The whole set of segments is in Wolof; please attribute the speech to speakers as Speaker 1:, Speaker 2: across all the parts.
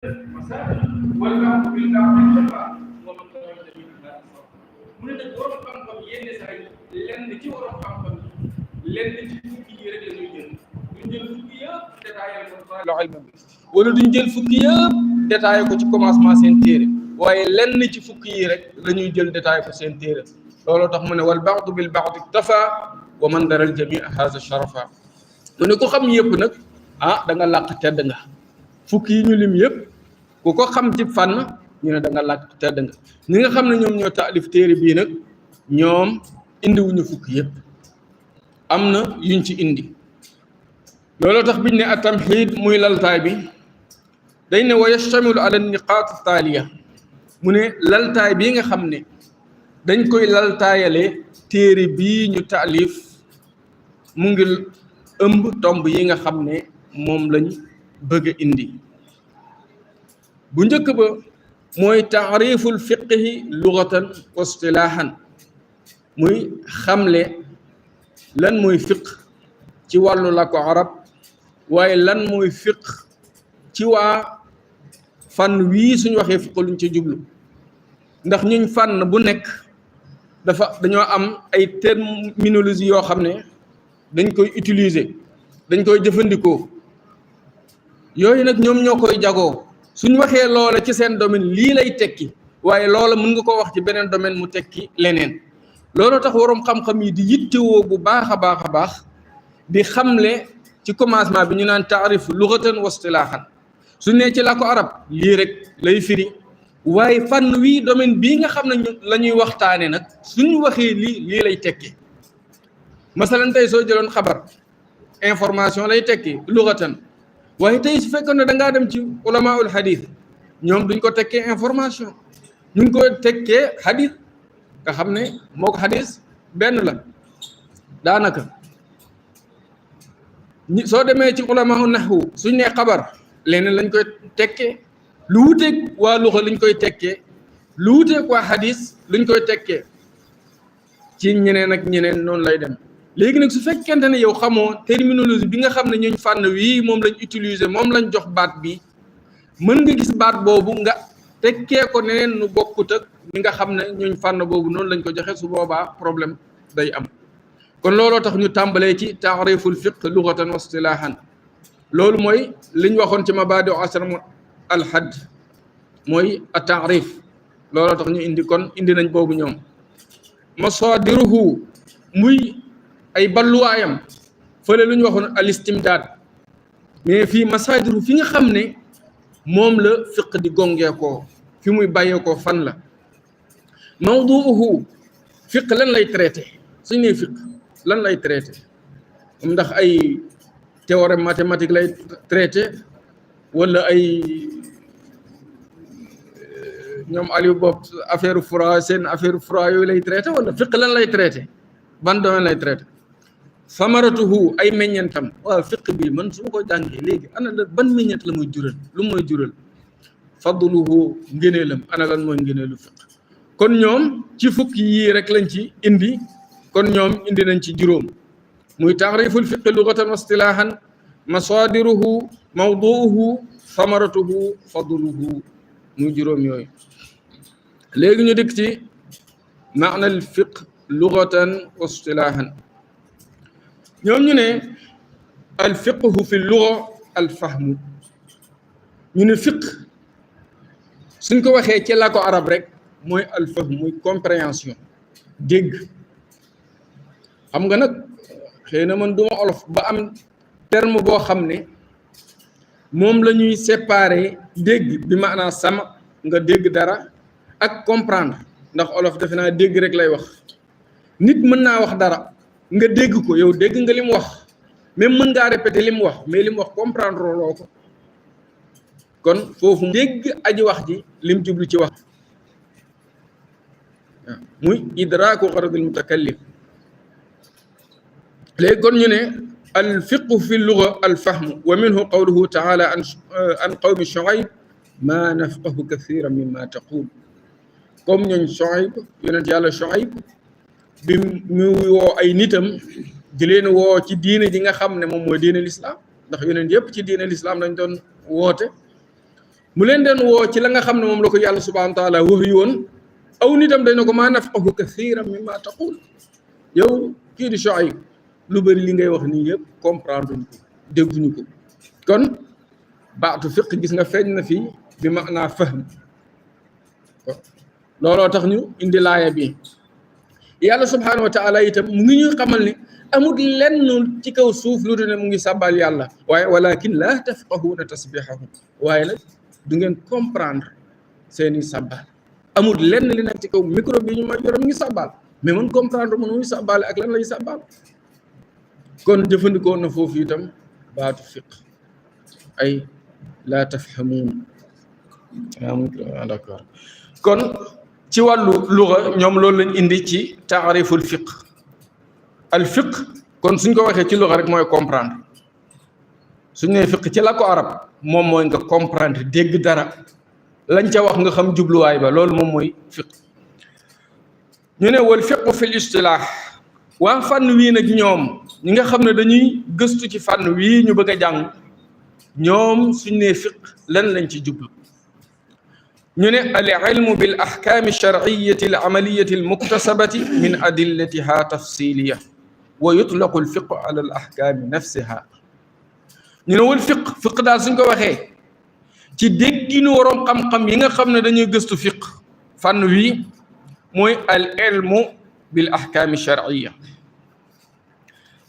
Speaker 1: والبعض بالبعض الجفاء ومن تولد منها mu ne nag borom xam-xam yenn saa yi lenn ci borom xam-xam lenn ci fukki yi rek la ñuy jël duñ jël fukki yëpp détaillé ko wala duñ jël fukki yëpp détaillé ko ci commencement seen téere waaye lenn ci fukki yi rek la ñuy jël détaillé ko seen téere looloo tax mu ne wal ba'du bil ba'di iktafa wa man dara al jami' hadha sharafa mu ne ko xam yëpp nag da nga làq tedd nga fukki yi ñu lim yëpp ku ko xam ci fànn ñu ne da nga làq tedd nga ñi nga xam ne ñoom ñoo taalif téere bii nag ñoom indiwuñu fukki yëpp am na yuñ ci indi looloo tax biñ ne at-tamhiid muy laltaay bi dañ ne wa yashtamilu ala niqaat taaliya mu ne laltaay bii nga xam ne dañ koy laltaayale téere bii ñu taalif mu ngi ëmb tomb yi nga xam ne moom lañ bëgg a indi bu njëkk ba mooy taariful fiqhi lugatan wa istilaahan muy xamle lan mooy fiq ci wàllu làkku arab waaye lan mooy fiq ci waa fànn wii suñu waxee fiq luñ ci jublu ndax ñuñ fànn bu nekk dañoo am ay terminologie yoo xam ne dañ koy utiliser dañ koy jëfandikoo yooyu nag ñoom ñoo koy jagoo suñ waxee loola ci seen domaine lii lay tekki waaye loola mën nga ko wax ci beneen domaine mu tekki leneen looloo tax waroom xam-xam yi di yittewoo bu baax a baax di xamle ci commencement bi ñu naan taarif lughatan wa istilaahan su ne ci làkku arab lii rek lay firi waaye fànn wii domaine bii nga xam ne la ñuy waxtaane nag suñ waxee lii lay tekki masalan tey soo jëloon xabar information lay tekki lughatan waaye tey su fekkoon ne da ngaa dem ci ulamaul hadith ñoom duñ ko tekkee information ñu ngi ko tekkee hadith nga xam ne moo ko hadith benn la daanaka soo demee ci ulamaul nahwu suñ nee xabar leneen lañ koy tekkee lu wuteeg waa luxa luñ koy tekkee lu wuteeg waa hadith luñ koy tekkee ci ñeneen ak ñeneen noonu lay dem léegi nag su fekkente ne yow xamoo terminologie bi nga xam ne ñooñ fànn wii moom lañ utiliser moom lañ jox baat bi mën nga gis baat boobu nga tekkee ko neneen nu bokkut ak ñi nga xam ne ñooñ fànn boobu noonu lañ ko joxe su boobaa problème day am kon looloo tax ñu tàmbalee ci taariful fiqh lughatan wa istilaahan loolu mooy liñ waxoon ci mabaadi asr al hadd mooy a taarif looloo tax ñu indi nañ boobu ñoom masadiruhu muy ay balluwaayam fële lu ñu waxoon al istimdaad mais fii masadiru fi nga xam ne moom la fiq di gongeekoo fi muy bàyyeekoo fan la mawduuhu fiq lan lay traité suñ ne fiq lan lay traité ndax ay théorème mathématique lay traité wala ay ñoom Aliou Bopp affaire froid seen affaire froid yooyu lay traité wala fiq lan lay traité ban domaine lay traité samaratuhu ay meññentam waaw fiq bi man su ma ko jàngee léegi ana la ban meññent la muy jural lu mooy jural fadluhu ngëneelam ana lan mooy ngëneelu fiq kon ñoom ci fukki yii rek lañ ci indi kon ñoom indi nañ ci juróom muy taariful fiq lughatan wa istilaahan masadiruhu mawduuhu samaratuhu fadluhu muy juróom yooyu léegi ñu dikk ci maanal fiq lughatan wa istilaahan ñoom ñu ne al fiqhu fi lugha al fahmu ñu ne fiq suñ ko waxee ci làkku arab rek mooy al fahm muy compréhension dégg xam nga nag xëy na man duma olof ba am terme boo xam ne moom la ñuy séparer dégg bi maanaam sama nga dégg dara ak comprendre ndax olof defe naa dégg rek lay wax nit mën naa wax dara nga dégg ko yow dégg nga li mu wax même mën ngaa répéter li mu wax mais li mu wax comprendre loo ko kon foofu dégg aji wax ji lim jublu ci wax muy idraaku gharadil mutakallim léegi kon ñu ne al fiqhu fi lugha al fahmu wa minhu qawluhu ta'ala an qawmi Shu'ayb ma nafqahu kathiran mimma taqul comme ñooñ Shu'ayb yonent yàlla Shu'ayb bi mu woo ay nitam di leen woo ci diine ji nga xam ne moom mooy diine l'islam ndax yonent yëpp ci diine l'islam lañ doon woote mu leen den woo ci la nga xam ne moom la ko yàlla subhanahu wa taala wax yoon aw nitam dañ ne ko maa nafqahu kathiran mimma taqul yow kii di Shuayb lu bëri li ngay wax nii yëpp comprendre ñu ko dégguñu ko kon baatu fiq gis nga feeñ na fii bi maanaa fahm looloo tax ñu indi laaya bi yàlla subhanahu wa taala itam mu ngi ñuy xamal ni amul lenn ci kaw suuf lu dul ne mu ngi sàbbal yàlla waaye walakin la tafqahuna tasbihahum waaye nag du ngeen comprendre seeni sàbbal amul lenn li nekk ci kaw micro bi ñu ma yore mu ngi sàbbal mais man comprendre man muy sàbbal ak lan lay sàbbal kon jëfandikoo na foofu itam baatu fiq ay la tafhamuun d'accord kon ci wàllu luga ñoom loolu lañ indi ci taariful fiq al fiq kon suñ ko waxee ci luga rek mooy comprendre suñ nee fiq ci la ko arab moom mooy nga comprendre dégg dara lañ ca wax nga xam jubluwaay ba loolu moom mooy fiq ñu ne wal fiqu fil istilaax waa fànn wii nag ñoom ñi nga xam ne dañuy gëstu ci fànn wii ñu bëgg a jàng ñoom suñ nee fiq lan lañ ci jublu ñu ne al ilmu bil ahkaami sharciyyati al amaliyati al muktasabati min adillatiha tafsiliya wa yutlaqu al fiqu ala al ahkaami nafsiha ñu ne wal fiq daal suñ ko waxee ci dégginu waroom xam-xam yi nga xam ne dañuy gëstu fiq fànn wii mooy al ilmu bil ahkaami sharciyya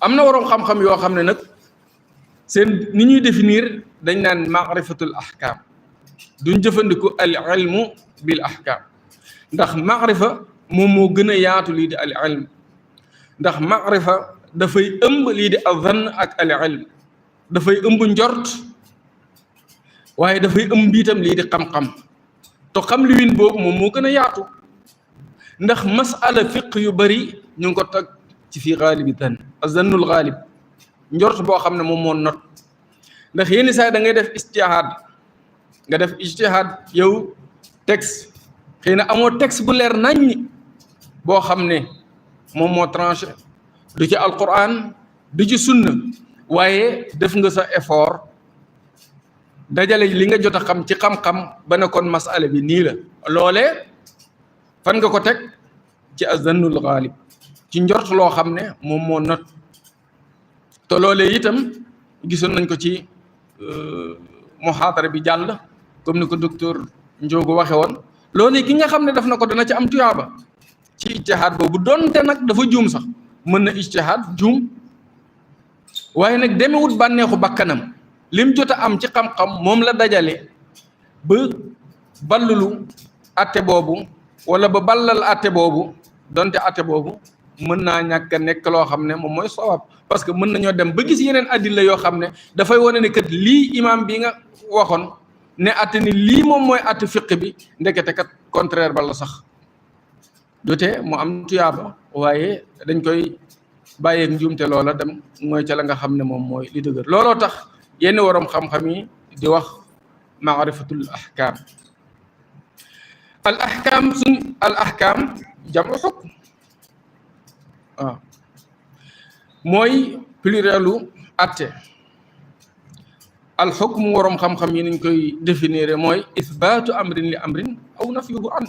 Speaker 1: am na waroom xam-xam yoo xam ne nag seen ni ñuy définir dañ naan maarifatul ahkaam duñ jëfandiku al ilmu bil ahkaam ndax maarifa moom moo gën a yaatu lii di al ilm ndax maarifa dafay ëmb lii di azann ak al ilm dafay ëmb njort waaye dafay ëmb itam lii di xam-xam te xam li win boobu moom moo gën a yaatu ndax masala fiq yu bari ñu ngi ko teg ci fii gaalibi dan azannul gaalib njort boo xam ne moom moo not ndax yenn saa da ngay def ijtihaad nga def ijtihaad yow texte xëy na amoo texte bu leer naññ boo xam ne moom moo tranché du ci alquran du ci sunna waaye def nga sa effort dajale li nga jot a xam ci xam-xam ba ne kon masala bi nii la loolee fan nga ko teg ci azannul gaalib ci njort loo xam ne moom moo not te loolee itam gisoon nañ ko ci muhaadara bi jàll comme ni ko docteur Ndiogo waxe woon loolee ki nga xam ne daf na ko dana ci am tuyaaba ci ijtihaad boobu donte nag dafa juum sax mën na ijtihaad juum waaye nag demewut bànneexu bakkanam lim jot a am ci xam-xam moom la dajale ba ballulu atte boobu wala ba ballal atte boobu donte atte boobu mën naa ñàkk a nekk loo xam ne moom mooy sawab parce que mën nañoo dem ba gis yeneen addila yoo xam ne dafay wane ne kat lii imam bi nga waxoon ne atte ni lii moom mooy atte fiq bi ndekete kat contraire ba la sax dute mu am tuyaaba waaye dañ koy bàyyeeg njuumte loola dem mooy ca la nga xam ne moom mooy li dëgër looloo tax yenn waroom xam-xam yi di wax maarifatul ahkaam al ahkaam suñ al ahkaam jamu xukm waaw mooy plurielu atte al xukm waroom xam-xam yi niñ koy définir mooy isbaatu amrin li amrin aw nafyuhu an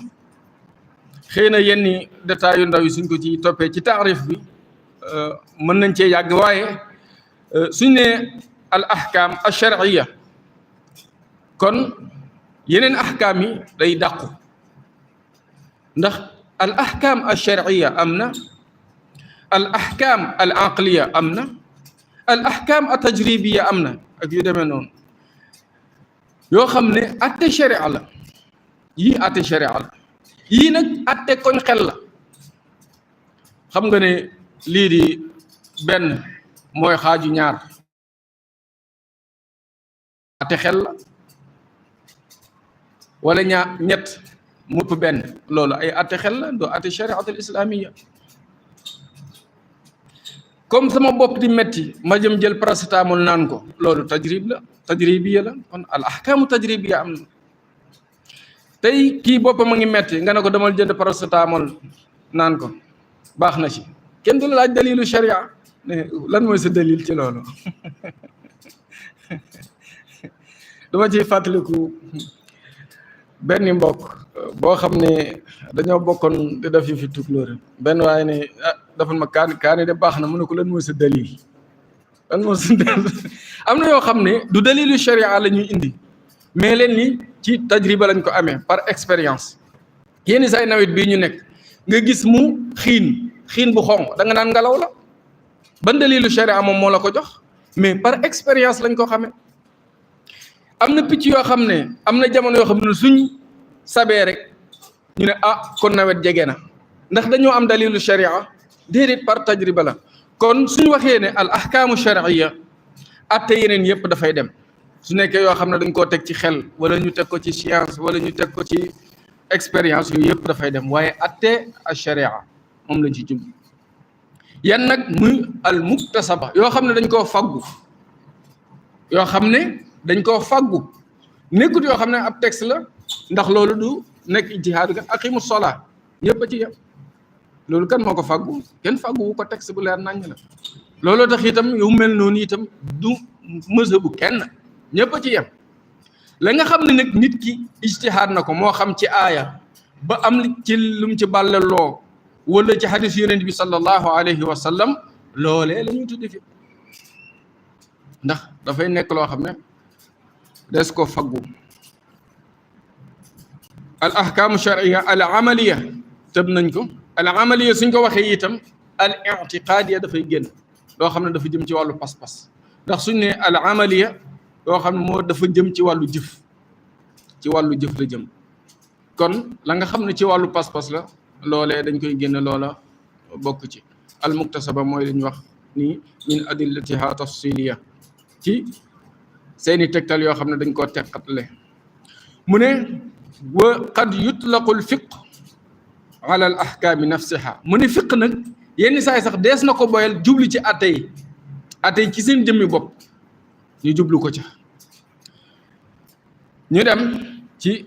Speaker 1: xëy na yenn détails yu ndaw yi suñ ko ci toppee ci taarif bi mën nañ cee yàgg waaye suñ ne al ahkam al shar'iyya kon yeneen ahkam yi day dàqu ndax al ahkam al shar'iyya am na al ahkam al aqliya am na al ahkam al tajribiya am na ak yu demee noonu yoo xam ne atte sharia la yii atte sharia la yii nag atte koñ xel la xam nga ne lii di benn mooy xaaju ñaar atte xel la wala ñett mupp benn loolu ay atte xel la doo atte shariatul islamiyya comme sama bopp di metti ma jël paracetamol naan ko loolu tajribiya la kon al ahkaamu tajribiya am na tey kii boppam a ngi metti nga ne ko demal jënd paracetamol naan ko baax na ci kenn du la laaj dalilu sharia ne lan mooy sa dalil ci loolu dama ciy fàttaliku
Speaker 2: benn mbokk boo xam ne dañoo bokkoon di def fi tukulóor benn waaye ne dafal ma kaani de baax na mu ne ko lan mooy sa dalil lan mooy sa dalil am na yoo xam ne du dalilu sharia la ñuy indi mais leen ni ci tajriba lañ ko amee par expérience yenn say nawet bii ñu nekk nga gis mu xiin bu xonq da nga naan ngelaw la ban dalilu sharia moom moo la ko jox mais par expérience lañ ko xamee am na picc yoo xam ne am na jamono yoo xam ne suñ sabee rek ñu ne kon nawet jege na ndax dañoo am dalilu sharia déedéet par tajriba la kon suñ waxee ne al ahkaamu sharia atte yeneen yëpp dafay dem su nekkee yoo xam ne dañ koo teg ci xel wala ñu teg ko ci science wala ñu teg ko ci expérience yooyu yëpp dafay dem waaye atte al sharia moom lañ ci jub yan nag muy al muktasaba yoo xam ne dañ koo faggu yoo xam ne dañ koo faggu nekkut yoo xam ne ab texte la ndax loolu du nekk ijtihaad ga aqimu sola ñëpp a ci yem loolu kan moo ko faggu kenn faggu wu ko texte bu leer naññ la looloo tax itam yu mel noonu itam du mazhabu kenn ñëpp a ci yem la nga xam ne nag nit ki ijtihaad na ko moo xam ci aaya ba am ci lum ci bàlleloo wala ci hadis yonent bi sallallahu alayhi wa sallam loolee la ñuy tuddi fi ndax dafay nekk loo xam ne des ko faggu al ahkaamu shar'iyya al amaliya tëb nañ ko al amaliya suñ ko waxee itam al i'tiqaadiya dafay génn loo xam ne dafa jëm ci wàllu pas-pas ndax suñ ne al amaliya loo xam ne moo dafa jëm ci wàllu jëf la jëm kon la nga xam ne ci wàllu pas-pas la loolee dañ koy génn loola bokk ci al muktasaba mooy li ñu wax ni min adillatiha tafsiliya ci seeni tegtal yoo xam ne dañ koo teqatle mu ne wa qad yutlaqu al fiqh ala al ahkaami nafsiha mu ne fiq nag yenn saay sax dees na ko boyal jublu ci atte yi ci seen jëmmi bopp ñu jublu ko ca ñu dem ci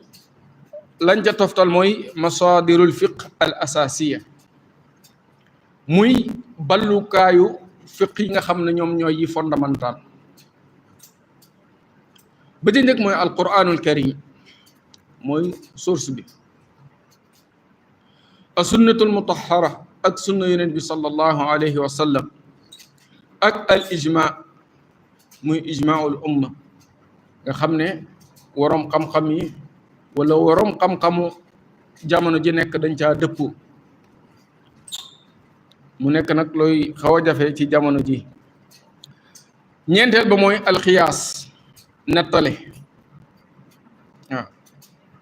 Speaker 2: lañ ca toftal mooy masadirul fiqh al asasiya muy ballukaayu fiq yi nga xam ne ñoom ñooy yi fondamental ba ci njëkk mooy alquranul karim mooy source bi as-sunnatul mutahhara ak sunna yonent bi sallallahu alayhi wa sallam ak al ijma muy ijmaul umma nga xam ne waroom xam-xam yi wala waroom xam-xamu jamono ji nekk dañ caa dëpp mu nekk nag looy xaw a jafe ci jamono ji ñeenteel ba mooy alxiyaas nettale waaw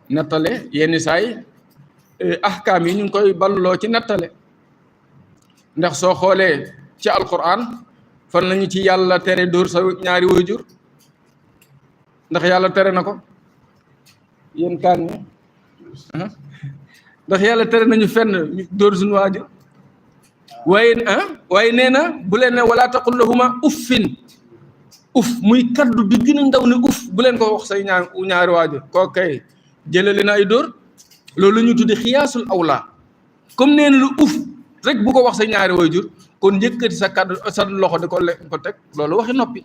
Speaker 2: nettale yenn saay ahkaam yi ñu ngi koy balluloo ci nettale ndax soo xoolee ci alquran fan lañu ci yàlla tere dóor sa ñaari waajur ndax yàlla tere na ko yéen kaan ni ndax yàlla tere nañu fenn dóor suñu waajur waaye nee na bu leen ne wala taqul lahuma uffin muy kaddu bi gën a ndaw ne bu leen ko wax say ñaari waajur koo kay jëlali na ay dóor loolu la ñu tudde xiyaasul awla comme nee na lu rek bu ko wax say ñaari waajur kon yëkkati sa kaddu sa loxo di ko teg loolu waxi noppi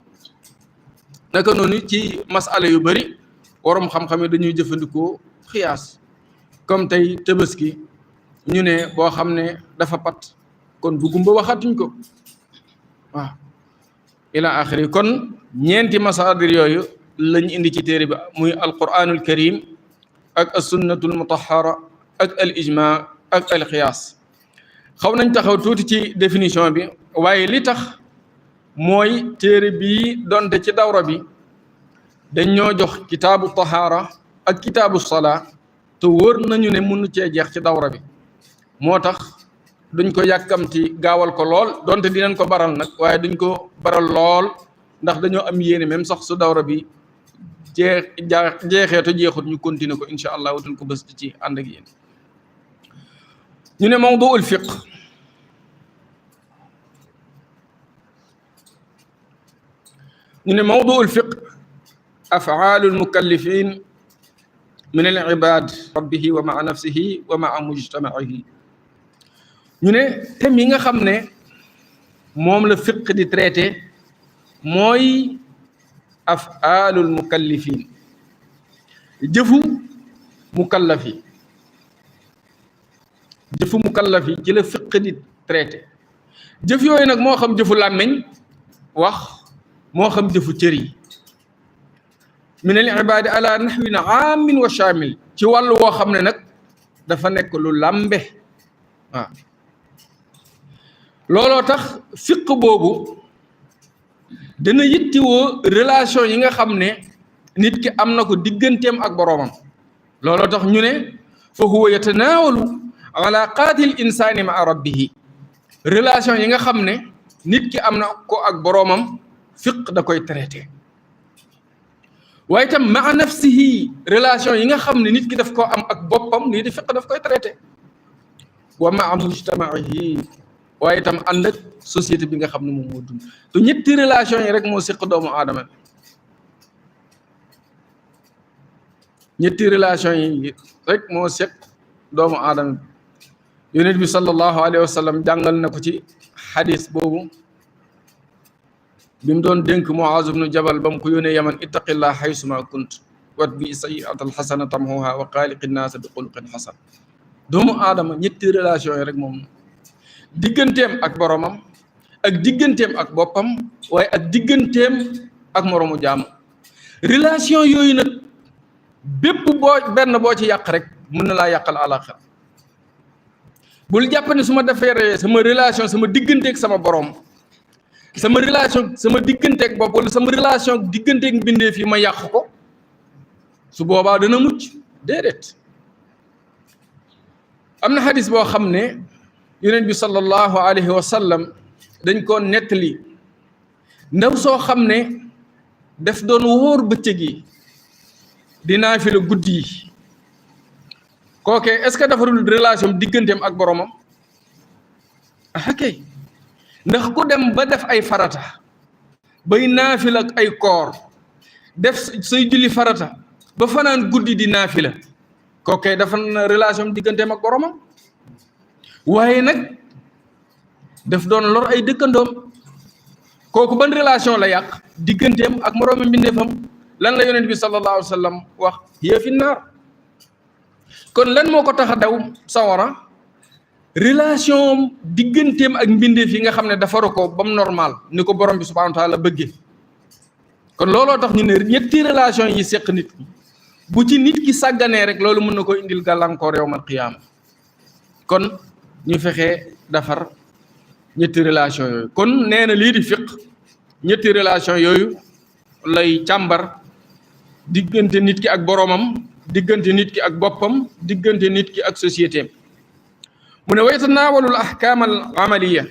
Speaker 2: naka noonu ci masala yu bari waroom xam-xam yi dañuy jëfandikoo xiyaas comme tey Tabaski ñu ne boo xam ne dafa pat kon bu gumba waxatuñ ko waaw ila axiri kon ñeenti masaadir yooyu lañ indi ci téere bi muy alquranul karim ak as-sunnatul mutahhara ak al ijma ak al xiyaas xaw nañ taxaw tuuti ci définition bi waaye li tax mooy téere bii donte ci dawra bi dañ ñoo jox kitaabu tahaara ak kitaabu salaa te wóor nañu ne mënu cee jeex ci dawra bi moo tax duñ ko yàkkamti gaawal ko lool donte dinañ ko baral nag waaye duñ ko baral lool ndax dañoo am yéene même sax su dawra bi jeexeetu jeexut ñu continuer ko incha allah wutuñ ko bës ci ànd ak yéen ñu ne mawduul fiqh mawduul fiqh af'aalul mukallifin min al ibaad rabbihi wa maa nafsihi wa maa mujtama'ihi ñu ne thème yi nga xam ne moom la fiqh di traité mooy af'aalul mukallifin jëfu mukallaf yi jëfu mukallaf yi ci la fiq di traité jëf yooyu nag moo xam jëfu làmmiñ wax moo xam jëfu cër yi min al ibaadi ala nahwin aamin wa shamil ci wàllu woo xam ne nag dafa nekk lu làmbe waaw looloo tax fiq boobu dana yittiwoo relation yi nga xam ne nit ki am na ko digganteem ak boroomam looloo tax ñu ne fa huwa yatanaawalu alaaqaatil insaani maa rabbihi relation yi nga xam ne nit ki am na ko ak boroomam fiq da koy traité waaye itam maa nafsihi relation yi nga xam ne nit ki daf koo am ak boppam lii di fiq daf koy traité wa maa mujtamaihi waaye itam ànd ak société bi nga xam ne moom moo dund te ñetti relation yi rek moo seq doomu aadama bi ñetti relation yi rek moo seq doomu aadama bi yonent bi sallallahu alayhi wa sallam jàngal na ko ci xadis boobu bi mu doon dénk Muaz ibnu Jabal ba mu ko yónnee Yaman ittaqillah haysuma kunt wat bi sayyi'ata alxasana tamhuha wa xaaliqi naasa bi xuluqin xasan doomu aadama ñetti relation yi rek moom digganteem ak boromam ak digganteem ak boppam waaye ak digganteem ak moromu jaam relation yooyu nag bépp benn boo ci yàq rek mën na laa yàqal àlaxira bul jàpp ne su ma defee sama relation sama digganteeg sama borom sama relation sama digganteeg bopp wala sama relation digganteeg mbindeef yi ma yàq ko su boobaa dana mucc déedéet am na xadis boo xam ne yonent bi sallallahu alayhi wa sallam dañ ko nettali ndaw soo xam ne daf doon wóor bëccëg yi di naafila guddi yi kookee est-ce que defarul relation digganteem ak boromam ah kay ndax ku dem ba def ay farata bay naafila ak ay koor def say julli farata ba fanaan guddi di naafila kookee dafa na relation digganteem ak boromam waaye nag daf doon lor ay dëkkandoom kooku ban relation la yàq digganteem ak moroomi mbindeefam lan la yonent bi sallallahu alayhi wa sallam wax hiya fi naar kon lan moo ko tax a daw sawara relation digganteem ak mbindeef yi nga xam ne defaru ko ba mu normal ni ko borom bi subhanahu wa taala bëggee kon looloo tax ñu ne ñetti relation yi seq nit ki bu ci nit ki sàgganee rek loolu mën na ko indil gàllankoor yawmal qiyaama kon ñu fexe defar ñetti relation yooyu kon nee na lii di fiq ñetti relation yooyu lay càmbar diggante nit ki ak boroomam diggante nit ki ak boppam diggante nit ki ak société mu ne wa yatanaawalu al ahkaam al amaliya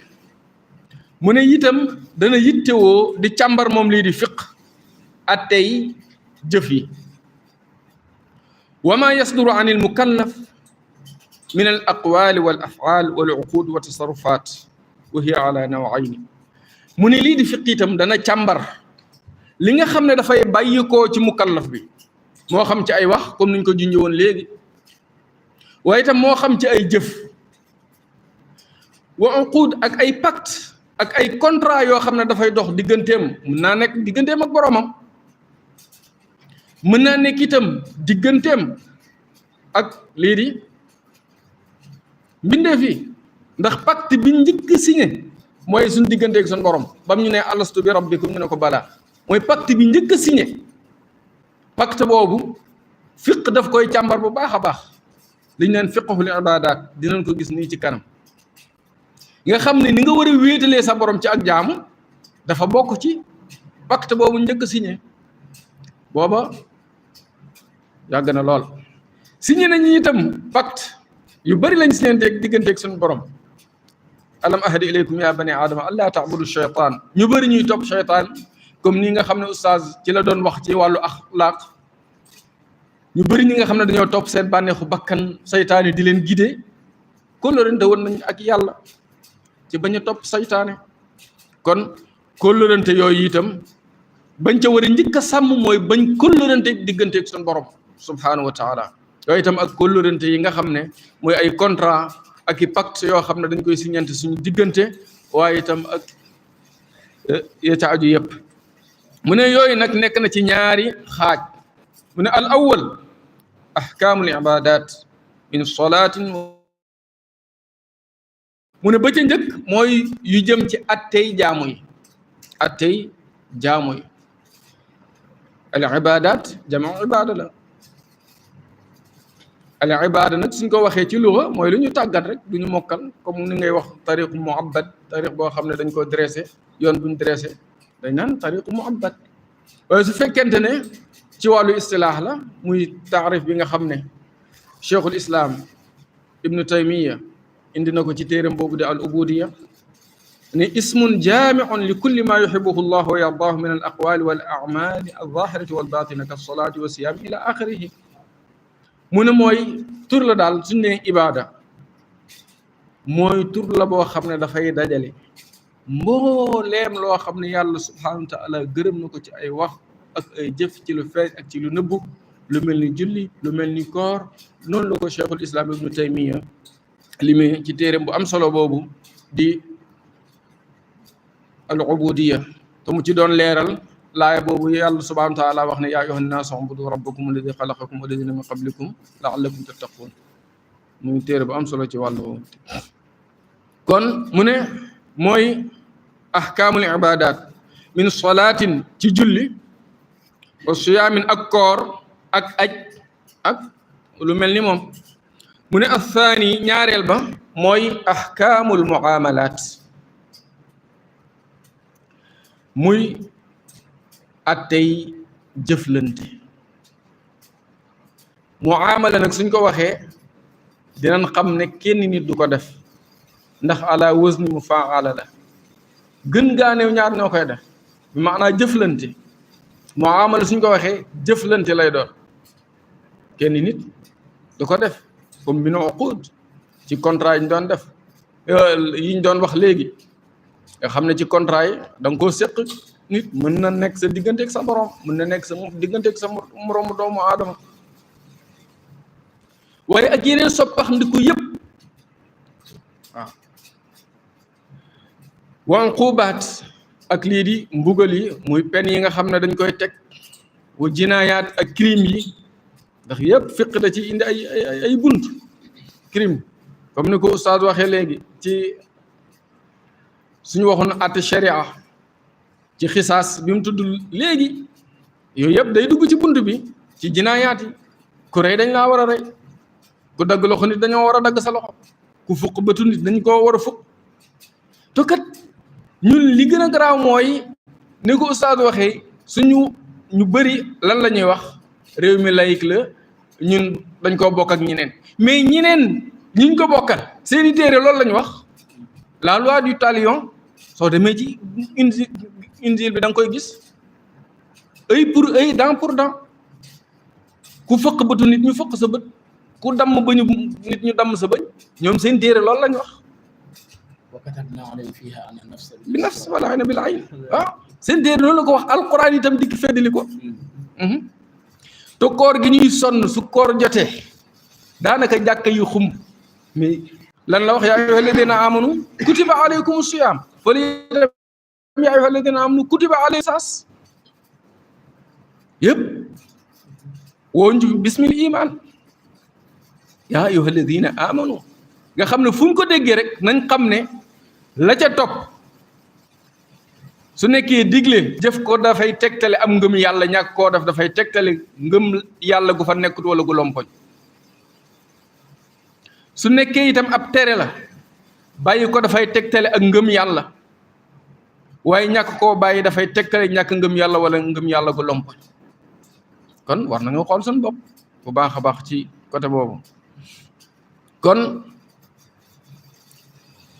Speaker 2: mu ne itam dana yittewoo di càmbar moom lii di fiq attey jëf yi wa ma yasduru an al mukallaf min al aqwali wal af'al wal uqud wa tasarrufat wa hiya ala nawayni mu ne lii di fiq itam dana càmbar li nga xam ne dafay bàyyikoo ci mukallaf bi moo xam ci ay wax comme niñ ko junjee woon léegi waaye itam moo xam ci ay jëf wa uqud ak ay pacte ak ay contrat yoo xam ne dafay dox digganteem mën naa nekk digganteem ak boromam mën naa nekk itam digganteem ak lii di mbindeef yi ndax pacte bi njëkk signé mooy suñ digganteeg suñ borom bam ñu ne alastu bi rabbikum ñu ne ko balaa mooy pacte bi njëkk a signé pacte boobu fiq daf koy càmbar bu baax a baax liñ naan fiqhul ibaadaat dinañ ko gis nii ci kanam nga xam ne ni nga war a wéetalee sa borom ci ak jaamu dafa bokk ci pacte boobu njëkk a signé booba yàgg na lool signé nañu itam pacte yu bari lañ signé digganteeg suñu borom alam ahdi ilaykum ya bani aadama allaa ta'budu shaytaan ñu bëri ñuy topp shaytaan comme nii nga xam ne oustaz ci la doon wax ci wàllu axlaaq ñu bëri ñi nga xam ne dañoo topp seen bànneexu bakkan saytaane di leen guider kóllërante woon nañ ak yàlla ci bañ a topp saytaane kon kóllërante yooyu itam bañ ca war a njëkk a sàmm mooy bañ kóllërante digganteeg suñu borom subhanahu wa taala yooyu itam ak kóllërante yi nga xam ne mooy ay contrat ak i pacte yoo xam ne dañ koy signante suñu diggante waaye itam ak ya ca aju yëpp mu ne yooyu nag nekk na ci ñaari xaaj mu ne al awwal ahkaamul ibadat min salaatin mu ne ba ca njëkk mooy yu jëm ci attey jaamu yi attey jaamu yi al ibadat jamu ibada la al ibada nag suñ ko waxee ci luga mooy lu ñu tàggat rek du ñu mokkal comme ni ngay wax tariqu muabbad tariq boo xam ne dañ ko dressé yoon buñ dressé dañ naan tariqu muabbad waaye su fekkente ne ci wàllu istilaax la muy taarif bi nga xam ne cheikhul islam ibnu taymiya indi na ko ci téeram boobu di al ubudiya ne ismun jaamiun li kulli ma yuhibuhu llah wa yardaahu min al aqwali wal amali al zahirati wal batina ka salaati wa siyaam ila axirihi mu ne mooy tur la daal suñ ne ibaada mooy tur la boo xam ne dafay dajale mbooleem loo xam ne yàlla subhanahu wa taala gërëm na ko ci ay wax ak ay jëf ci lu feeñ ak ci lu nëbbu lu mel ni julli lu mel ni koor noonu la ko cheikhul islam ibnu taymiya limee ci téeréem bu am solo boobu di al ubudiya te mu ci doon leeral laaya boobu yàlla subhanahu wa taala wax ne yaa ayyuhan naasu ubudu rabbakum alladi xalaqakum walladina min qablikum laallakum tattaqun muy téere bu am solo ci wàllu boobu kon mu ne mooy ahkaamul ibadat min salaatin ci julli wa siyaamin ak koor ak aj ak lu mel ni moom mu ne athaani ñaareel ba mooy ahkaamul muamalat muy attey jëflante muamala nag suñ ko waxee dinañ xam ne kenn nit du ko def ndax ala wazni mufaala la gën gaaneew ñaar ñoo koy def bi maanaa jëflante muamala suñ ko waxee jëflante lay doon kenn nit du ko def comme bi no uqud ci contrat yi ñu doon def yi ñu doon wax léegi nga xam ne ci contrat yi da nga koo séq nit mën na nekk sa diggante ak sa borom mën na nekk sa diggante ak sa moroomu doomu aadama waaye ak yeneen soppax ndiku yëpp waaw wa uqubaat ak lii di mbugal yi muy pen yi nga xam ne dañ koy teg wa jinaayaat ak crime yi ndax yëpp fiq da ci indi ay bunt crime comme ni ko oustaz waxee léegi ci suñu waxoon àtte sharia ci xisaas bi mu tudd léegi yooyu yëpp day dugg ci bunt bi ci jinaayaat yi ku rey dañ laa war a rey ku dagg loxo nit dañoo war a dagg sa loxo ku fukk bëtu nit dañ koo war a fukk te kat ñun li gën a garaaw mooy ni ko oustaz waxee suñu ñu bëri lan la ñuy wax réew mi laïc la ñun dañ koo bokk ak ñeneen mais ñeneen ñiñ ko bokkal seeni téere loolu la ñu wax la loi du talion soo demee ci injil bi da nga koy gis œil pour œil dent pour dent ku fëq bëtu nit ñu fëq sa bët ku damm bëñu nit ñu damm sa bëñ ñoom seen téere loolu la ñu wax bi nafs wal ayna bil ayn seen téere loolu la ko wax alquran itam dikk feddali ko te koor gi ñuy sonn su koor jotee daanaka jàkka yu xumb mais lan la wax yaa ayyuha alladina amanu kutiba alaykum siyam fële yaa ayyuha alladina amanu kutiba alaykum saas yëpp woo ñu bismil iman yaa ayyuha alladina amanu nga xam ne fu ñu ko déggee rek nañ xam ne la ca topp su nekkee digle jëf ko dafay tegtale am ngëm yàlla ñàkk koo def dafay tegtale ngëm yàlla gu fa nekkut wala gu lompoñ su nekkee itam ab tere la bàyyi ko dafay tegtale ak ngëm yàlla waaye ñàkk koo bàyyi dafay tegtale ñàkk ngëm yàlla wala ngëm yàlla gu lompoñ kon war nañu xool suñu bopp bu baax a baax ci côté boobu kon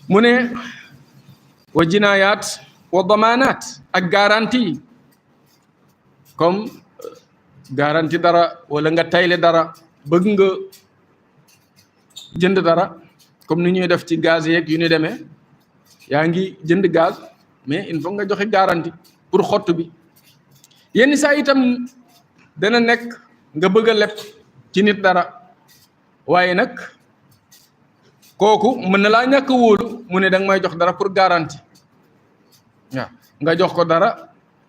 Speaker 2: mu ne wa jinaayaat wa damaanaat ak garantie comme garantie dara wala nga tayle dara bëgg nga jënd dara comme ni ñuy def ci gaz yeeg yu ni demee yaa ngi jënd gaz mais il faut nga joxe garantie pour xott bi yenn saa itam dana nekk nga bëgg a leb ci nit dara waaye nag kooku mën na laa ñàkk wóolu mu ne da nga may jox dara pour garantie waaw nga jox ko dara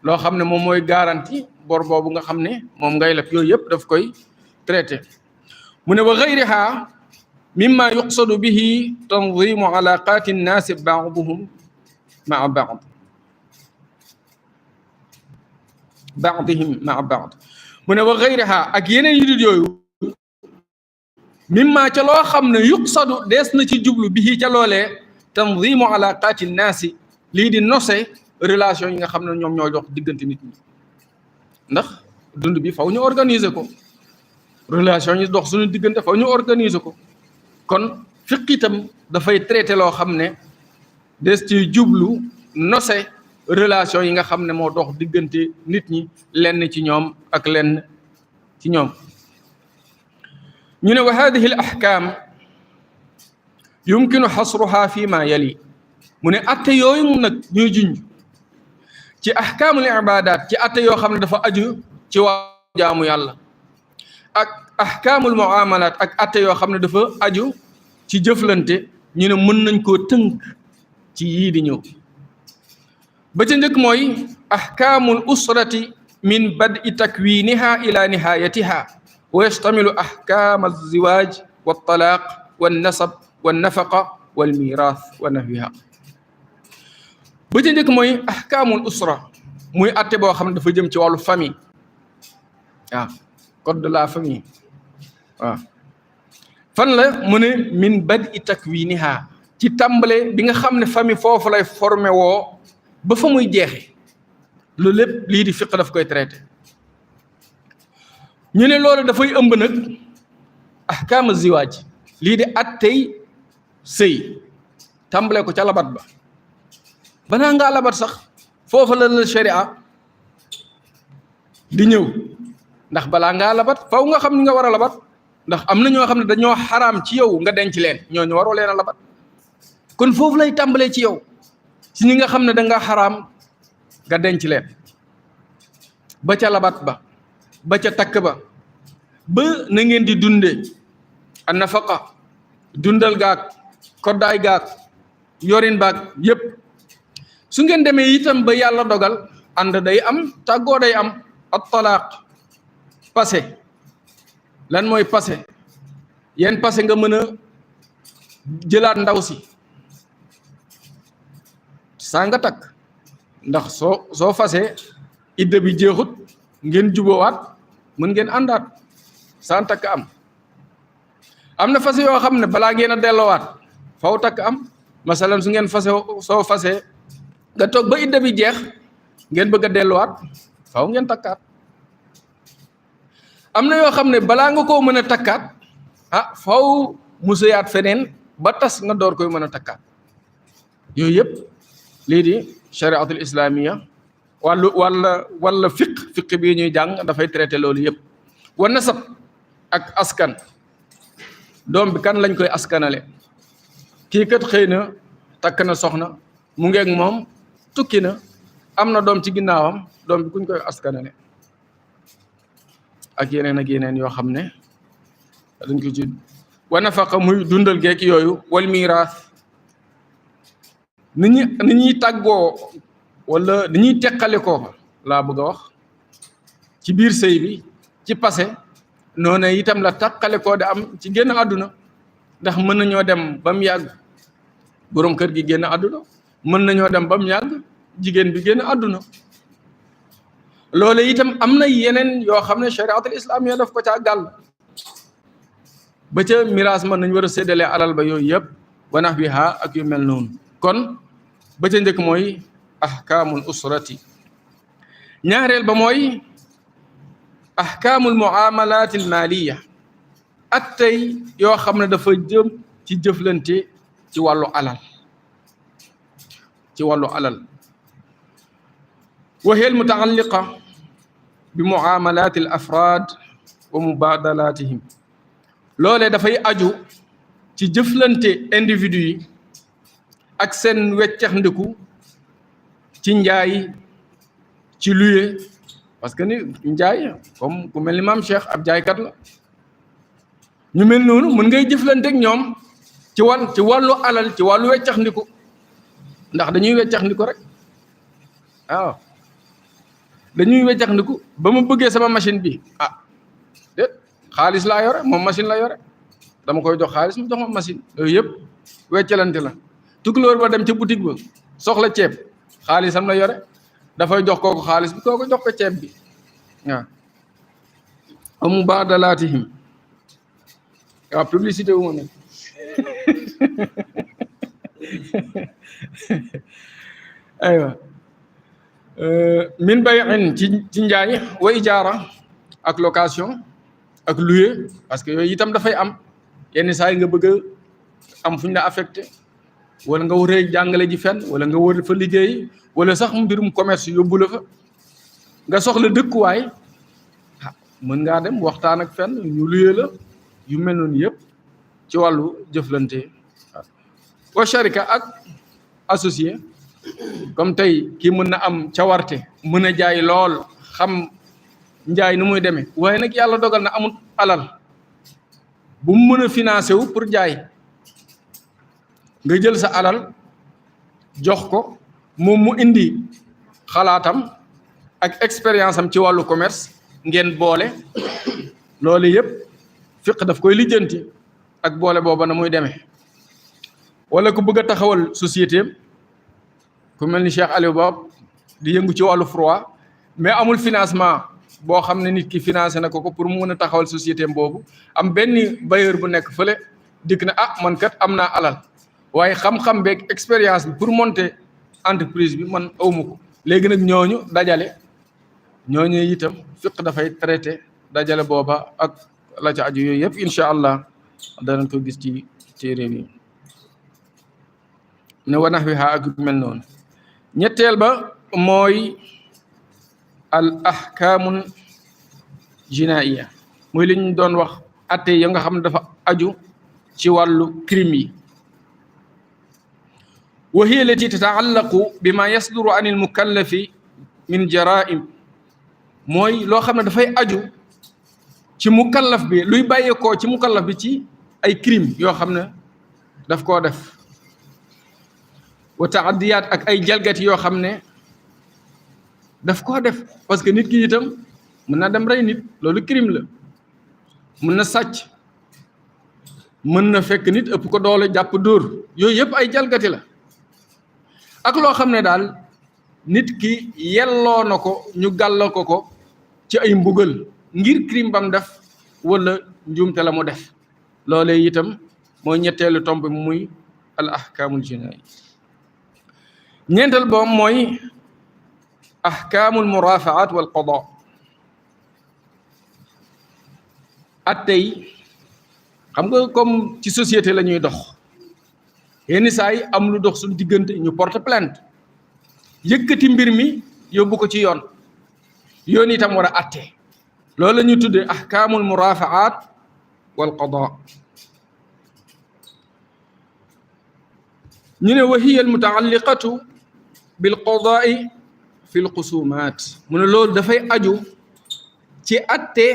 Speaker 2: loo xam ne moom mooy garantie bor boobu nga xam ne moom ngay leb yooyu yëpp daf koy traité mu ne wa gayriha mimma yuqsadu bihi tanzimu alaqati nnaasi baaduhum maa baadihim maa baad mu ne wa gayriha ak yeneen yu dul yooyu mimma ca loo xam ne yuqsadu dees na ci jublu bihi ca loolee tanzimu alaqati nnaasi lii di nose relation yi nga xam ne ñoom ñoo dox diggante nit ñi ndax dund bi faw ñu organiser ko relation yi dox suñu diggante faw ñu organiser ko kon fiq itam dafay traité loo xam ne des ci jublu nose relation yi nga xam ne moo dox diggante nit ñi lenn ci ñoom ak lenn ci ñoom ñu ne wa hadihi al ahkam yumkinu xasruha fi ma yali mu ne atte yooyu nag ñuy junj ci ahkaamul ibadat ci atte yoo xam ne dafa aju ci waa jaamu yàlla ak ahkaamul muamalat ak atte yoo xam ne dafa aju ci jëflante ñu ne mën nañ koo tënk ci yii di ñëw ba ca njëkk mooy ahkaamul usrati min bad'i takwiniha ila nihayatiha wa yastamilu ahkaam alziwaaj waltalaq walnasab walnafaqa walmirath wa nahwiha ba ca njëkk mooy ahkaamul usra muy atte boo xam ne dafa jëm ci wàllu famille waaw code de la famille waaw fan la mu ne min bad'i takwiniha ci tàmbale bi nga xam ne famille foofu lay formé woo ba fa muy jeexe loolu lépp lii di fiq daf koy traité ñu ne loolu dafay ëmb nag ahkaamu ziwaaj lii di attey sëy tàmbale ko ca labat ba banaa ngaa labat sax foofa la sharia di ñëw ndax balaa ngaa labat faw nga xam ni nga war a labat ndax am na ñoo xam ne dañoo xaraam ci yow nga denc leen ñooñu waroo leen a labat kon foofu lay tàmbalee ci yow ci ñi nga xam ne da nga xaraam nga denc leen ba ca labat ba ca takk ba na ngeen di dunde a nafaqa dundal gaag koddaay gaag yorin baag yépp su ngeen demee itam ba yàlla dogal ànd day am tàggoo day am at talaaq passé lan mooy passé yéen passé nga mën a jëlaat ndaw si saa nga takk ndax soo fasee idda bi jeexut ngeen jubóowaat mën ngeen àndaat saa takk am na fase yoo xam ne balaa ngeen a delloowaat faw takk am masalan su ngeen soo fasee nga toog ba idda bi jeex ngeen bëgg a delluwaat faw ngeen takkaat am na yoo xam ne balaa nga koo mën a takkaat faw mu sëyaat feneen ba tas nga door koy mën a takkaat yooyu yëpp lii di chariatul islamiya wala fiq bii ñuy jàng dafay traité loolu yëpp wa nasab ak askan doom bi kan lañ koy askanale kii kat xëy na takk na soxna mu ngeeg moom tukki na am na doom ci ginnaawam doom bi kuñ koy askanale ak yeneen yoo xam ne dañ ko ci wa nafaqa muy dundal geek yooyu wal miraas ni ñuy tàggoo wala ni ñuy teqale ko laa bëgg a wax ci biir sëy bi ci passé noonu itam la tàqale koo da am ci génn àdduna ndax mën nañoo dem ba mu yàgg borom kër gi génn àdduna mën nañoo dem ba mu yàgg jigéen bi génn àdduna loolu itam am na yeneen yoo xam ne chariatul islamiyya daf ko caa gàll ba ca miraas mën nañ war a séddalee alal ba yooyu yëpp wa nahwiha ak yu mel noonu kon ba ca njëkk mooy ahkaamul usrati ñaareel ba mooy ahkaamul muamalatil maliya ak tey yoo xam ne dafa jëm ci jëflante ci wàllu alal wa hiya al mutaalliqa bi muamalatil afraad wa mubadalatihim loolee dafay aju ci jëflante individu yi ak seen weccax ndiku ci njaay ci luye parce que ni njaay comme ku mel ni maam Cheikh ab jaaykat la ñu mel noonu mën ngay jëflante ak ñoom ci wàllu alal ci wàllu weccax ndiku ndax dañuy weccax ndiku rek waaw dañuy weccax ndiku ba ma bëggee sama machine bi déet xaalis laa yore moom machine la yore dama koy jox xaalis mu jox ma machine yooyu yëpp weccalante la. tukulóor ba dem ca boutique ba soxla ceeb xaalisam la yore dafay jox kooku xaalis bi kooku jox ko ceeb bi waaw. amu baadalaatihim waaw publicité wu ma ne aywa min bayin ci njaay wa ijaara ak location ak louer parce que yooyu itam dafay am yenn saa yi nga bëgg a am fu ñu la affecté wala nga war a jàngale ji fenn wala nga war fa liggéey wala sax mbirum commerce yóbbu la fa nga soxla dëkkuwaay mën ngaa dem waxtaan ak fenn ñu louer la yu mel noonu yëpp ci wàllu jëflante wa sharika ak associé comme tey kii mën na am cawarte mën a jaay lool xam njaay nu muy demee waaye nag yàlla dogal na amul alal bu mu mën a financé wu pour jaay nga jël sa alal jox ko moom mu indi xalaatam ak expérience am ci wàllu commerce ngeen boole loolu yëpp fiq daf koy lijjanti ak boole booba na muy demee wala ku bëgg a taxawal société ku mel ni Cheikh Aliou Ba di yëngu ci wàllu froid mais amul financement boo xam ne nit ki financé na ko pour mu mën a taxawal société boobu am benn bailleur bu nekk fële dikk na man kat am naa alal waaye xam-xam beeg expérience bi pour monter entreprise bi man awma ko léegi nag ñooñu dajale ñooñu itam fiq dafay traité dajale booba ak la ca aju yooyu yëpp incha allah danañ ko gis ci réew yi ne wanax wi xaa ak mel noonu. ñetteel ba mooy al ahkaamul jinaiya muy li ñu doon wax atte ya nga xam ne dafa aju ci wàllu crime yi wa hiya allati tataallaqu bima yasduru an il mukallafi min jaraim mooy loo xam ne dafay aju ci mukallaf bi luy bàyyeekoo ci mukallaf bi ci ay crime yoo xam ne daf koo def wa taaddiyaat ak ay jalgati yoo xam ne daf koo def parce que nit ki itam mën na dem rey nit loolu crime la mën na sàcc mën na fekk nit ëpp ko doole jàpp dóor yooyu yëpp ay jalgati la ak loo xam ne daal nit ki yelloo na ko ñu gàll ko ci ay mbugal ngir crime bam def wala njuumte la mu def loolee itam mooy ñetteelu tomb bi muy al ahkaamul jinaayi ñeenteel boom mooy ahkaamul muraafaat wal qadaa attey xam nga comme ci société la ñuy dox yenn saa yi am lu dox suñu diggante ñu porte plainte yëkkati mbir mi yóbbu ko ci yoon yoon itam war a atte loolu la ñuy tuddee ahkaamul muraafaat wal qadaa ñu ne wa hiya al mutaalliqatu bil qadaai fi l xusumaat mu ne loolu dafay aju ci atte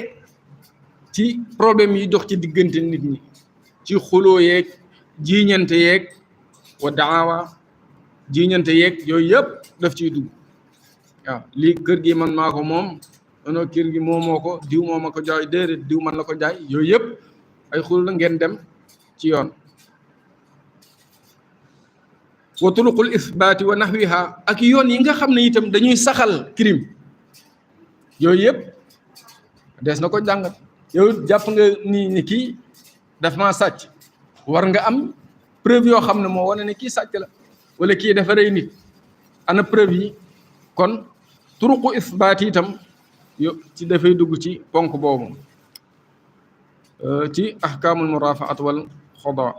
Speaker 2: ci problème yi dox ci diggante nit ñi ci xuloo yeeg jiiñante yeeg wa daawa jiiñante yeeg yooyu yëpp daf ciy dugg waaw lii kër gi man maa ko moom non kër gi moomoo ko diw moo ma ko jaay déedéet diw man la ko jaay yooyu yëpp ay xul la ngeen dem ci yoon wa turuqul isbaati wa nahwiha ak yoon yi nga xam ne itam dañuy saxal crime yooyu yëpp des na ko jàngat yow jàpp nga ni kii daf maa sàcc war nga am preuve yoo xam ne moo wane ne kii sàcc la wala kii dafa rey nit ana preuve yi kon turuqu isbaati itam yo ci dafay dugg ci ponk boobu ci ahkaamul muraafaat wal qadaa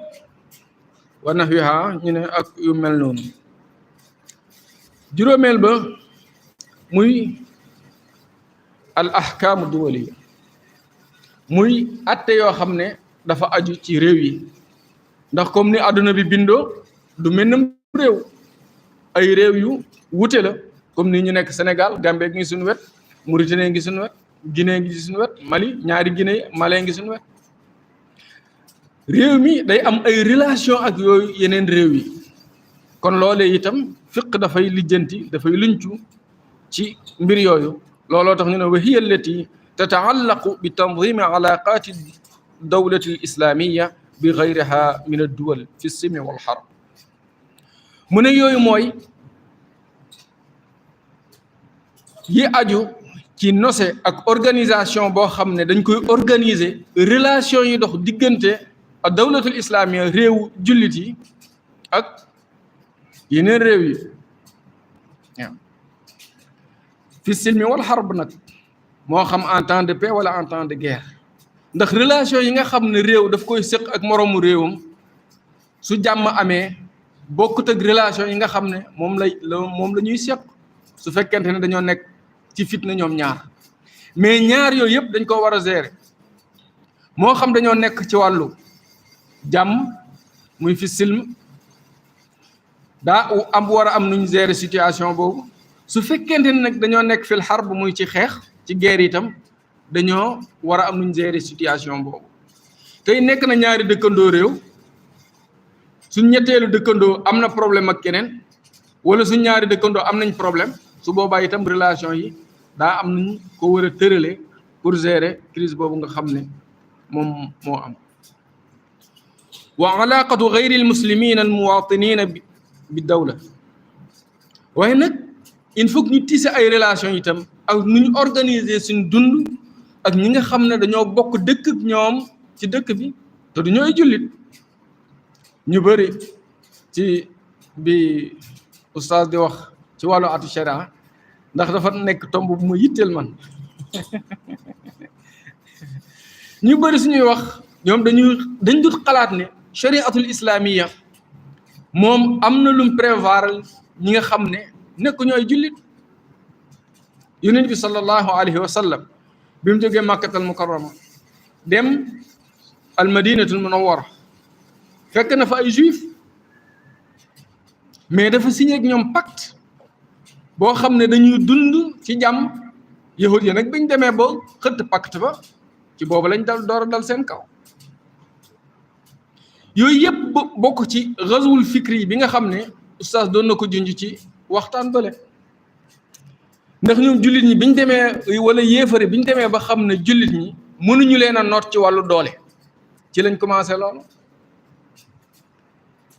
Speaker 2: wa nahwiha ñu ne ak yu mel noonu juróomeel ba muy al ahkaamu duwaliya muy atte yoo xam ne dafa aju ci réew yi ndax comme ni àdduna bi bindoo du mel ne réew ay réew yu wute la comme ni ñu nekk Sénégal Gambie ngi suñu wet Mauritanie ngi suñu wet Guinée ngi suñu wet Mali ñaari Guinée Mali ngi suñu wet réew mi day am ay relation ak yooyu yeneen réew yi kon loolee itam fiq dafay lijjanti dafay luñcu ci mbir yooyu looloo tax ñu ne wa hiya allati tataallaqu bi tanzimi alaqati dawlati alislamiya bi gayriha min adduwal fi silmi wal harb. mu ne yooyu mooy yi aju ci nose ak organisation boo xam ne dañ koy organiser relation yi dox diggante ak dawlatul islamiya réew jullit yi ak yeneen réew yi waaw fi silmi wal harb nag moo xam en temps de paix wala en temps de guerre, ndax relation yi nga xam ne réew daf koy séq ak moroomu réewam su jàmm amee bokkut ak relation yi nga xam ne moom la ñuy séq su fekkente ne dañoo nekk ci fitna ñoom ñaar. mais ñaar yooyu yëpp dañ ko war a gérer, moo xam dañoo nekk ci wàllu jàmm muy fi silm daa am war a am nuñ gérer situation boobu. su fekkente ne nag dañoo nekk fil harb muy ci xeex ci guerre itam dañoo war a am nuñ gérer situation boobu. tey nekk na ñaari dëkkandoo réew, suñ ñetteelu dëkkandoo am na problème ak keneen wala suñ ñaari dëkkandoo am nañ problème, su boobaa itam relation yi daa am nañ ko war a tërale pour gérer crise boobu nga xam ne moom moo am. wa alaqatu gayri almuslimina almuwatinina bi dawla, waaye nag il faut que ñu tisser ay relation itam ak nu ñu organiser suñ dund ak ñi nga xam ne dañoo bokk dëkk ak ñoom ci dëkk bi te du ñooy jullit. ñu bëri ci bi oustaz di wax ci wàllu atu sharia ndax dafa nekk tomb bu ma yitteel man ñu bëri suñuy wax ñoom dañ dut xalaat ne chariatul islamiya moom am na lum prévoir ñi nga xam ne nekk ñooy jullit. yonent bi sallallahu alayhi wa sallam bi mu jógee makkatal mukarrama dem al madinatul munawwara fekk na fa ay juif, mais dafa signé ak ñoom pacte boo xam ne dañuy dund ci jàmm. yahud yi nag biñ demee ba xëtt pacte ba ci boobu lañ door a dal seen kaw. yooyu yëpp bokk ci ghazwul fikri bi nga xam ne oustaz doon na ko junj ci waxtaan bale. ndax ñoom jullit ñi biñ demee wala yéefari biñ demee ba xam ne jullit ñi mënuñu leen a noot ci wàllu doole, ci lañ commencé loolu.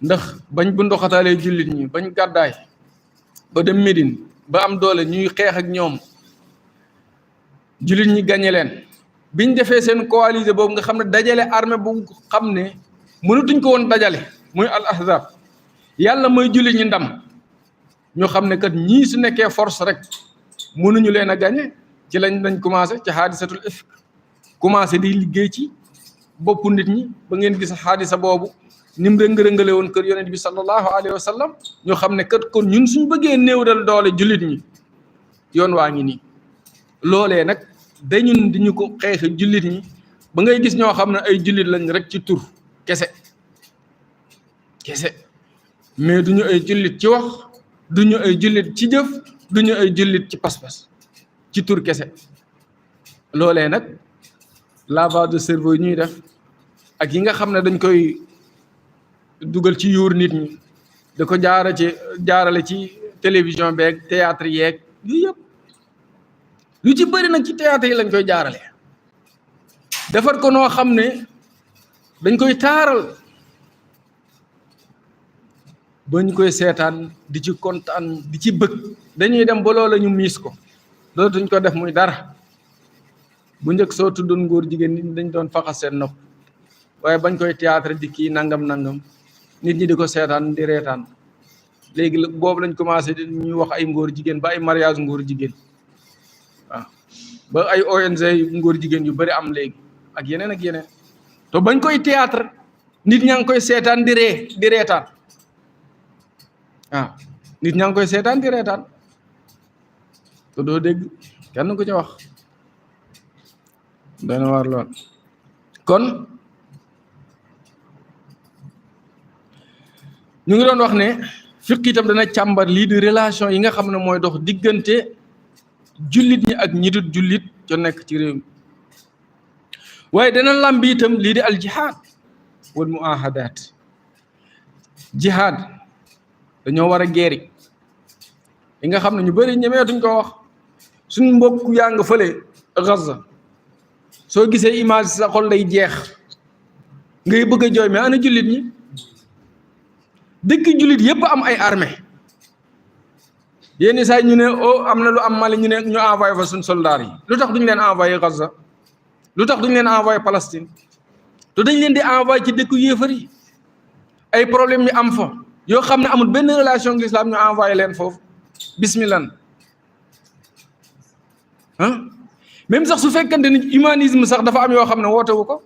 Speaker 2: ndax bañ bu ndoxataalee jullit ñi bañ gàddaay ba dem Médine ba am doole ñuy xeex ak ñoom, jullit ñi gañe leen. biñ defee seen coalisé boobu nga xam ne dajale armée bu xam ne mënatuñ ko woon dajale muy al ahzab, yàlla mooy jullit ñi ndam, ñoo xam ne kat ñii su nekkee force rek mënuñu leen a gañe. ci lañ commencé ci xaadisatul ifk, commencé di liggéey ci boppu nit ñi ba ngeen gis xaadisa boobu ni mu rëng-rëngale woon kër yonent bi sallallahu alayhi wa sallam. ñoo xam ne kat kon ñun suñ bëggee néew dal doole jullit ñi yoon waa ngi nii. loolee nag dañun di ñu ko xeexe jullit ñi ba ngay gis ñoo xam ne ay jullit lañ rek ci tur kese mais duñu ay jullit ci wax, duñu ay jullit ci jëf, duñu ay jullit ci pas-pas, ci tur kese. loolee nag lavage de cerveau yi ñuy def ak yi nga xam ne dañ koy dugal ci yuur nit ñi da ko jaarale ci télévision beeg théâtre yeeg yu yëpp lu ci bëri nag ci théâtre yi lañ koy jaarale, defar ko noo xam ne dañ koy taaral ba ñu koy seetaan di ci kontaan di ci bëgg. dañuy dem ba loola ñu miis ko, dootuñ ko def muy dara. bu njëkk soo tuddoon ngóor jigéen nit ñi dañ doon faxas seen nopp, waaye bañ koy théâtre di kii nangam nit ñi di ko seetaan di reetaan. léegi boobu lañ commencé di ñuy wax ay ngóor jigéen ba ay mariage ngóor jigéen, waaw ba ay ONG ngóor jigéen yu bari am léegi ak yeneen te bañ koy théâtre nit ñaa ngi koy seetaan di reetaan. waaw nit ñaa ngi koy seetaan di reetaan te doo dégg kenn ku ci wax. dana war lool. kon ñu ngi doon wax ne fiq itam dana càmbar lii di relation yi nga xam ne mooy dox diggante jullit ñi ak ñi dul jullit co nekk ci réew mi, waaye dana làmbi itam lii di al jihad wal muahadat. jihad dañoo war a geeri yi nga xam ne ñu bëri ñemeetuñ ko wax. suñ mbokk yaa nga fële Gaza soo gisee image sa xol day jeex ngay bëgg a jooy mais ana jullit ñi dëkk jullit yépp am ay armée yenn saa ñu ne am na lu am Mali ñu ne ñu envoyé fa suñ soldats yi lu tax duñu leen envoyé Gaza lu tax duñu leen envoyé Palestine te dañ leen di envoyé ci dëkku yéefar yi ay problème yi am fa yoo xam ne amul benn relation ak l'islam ñu envoyé leen foofu bismillah ah même sax su fekkante ni humanisme sax dafa am yoo xam ne wootewu ko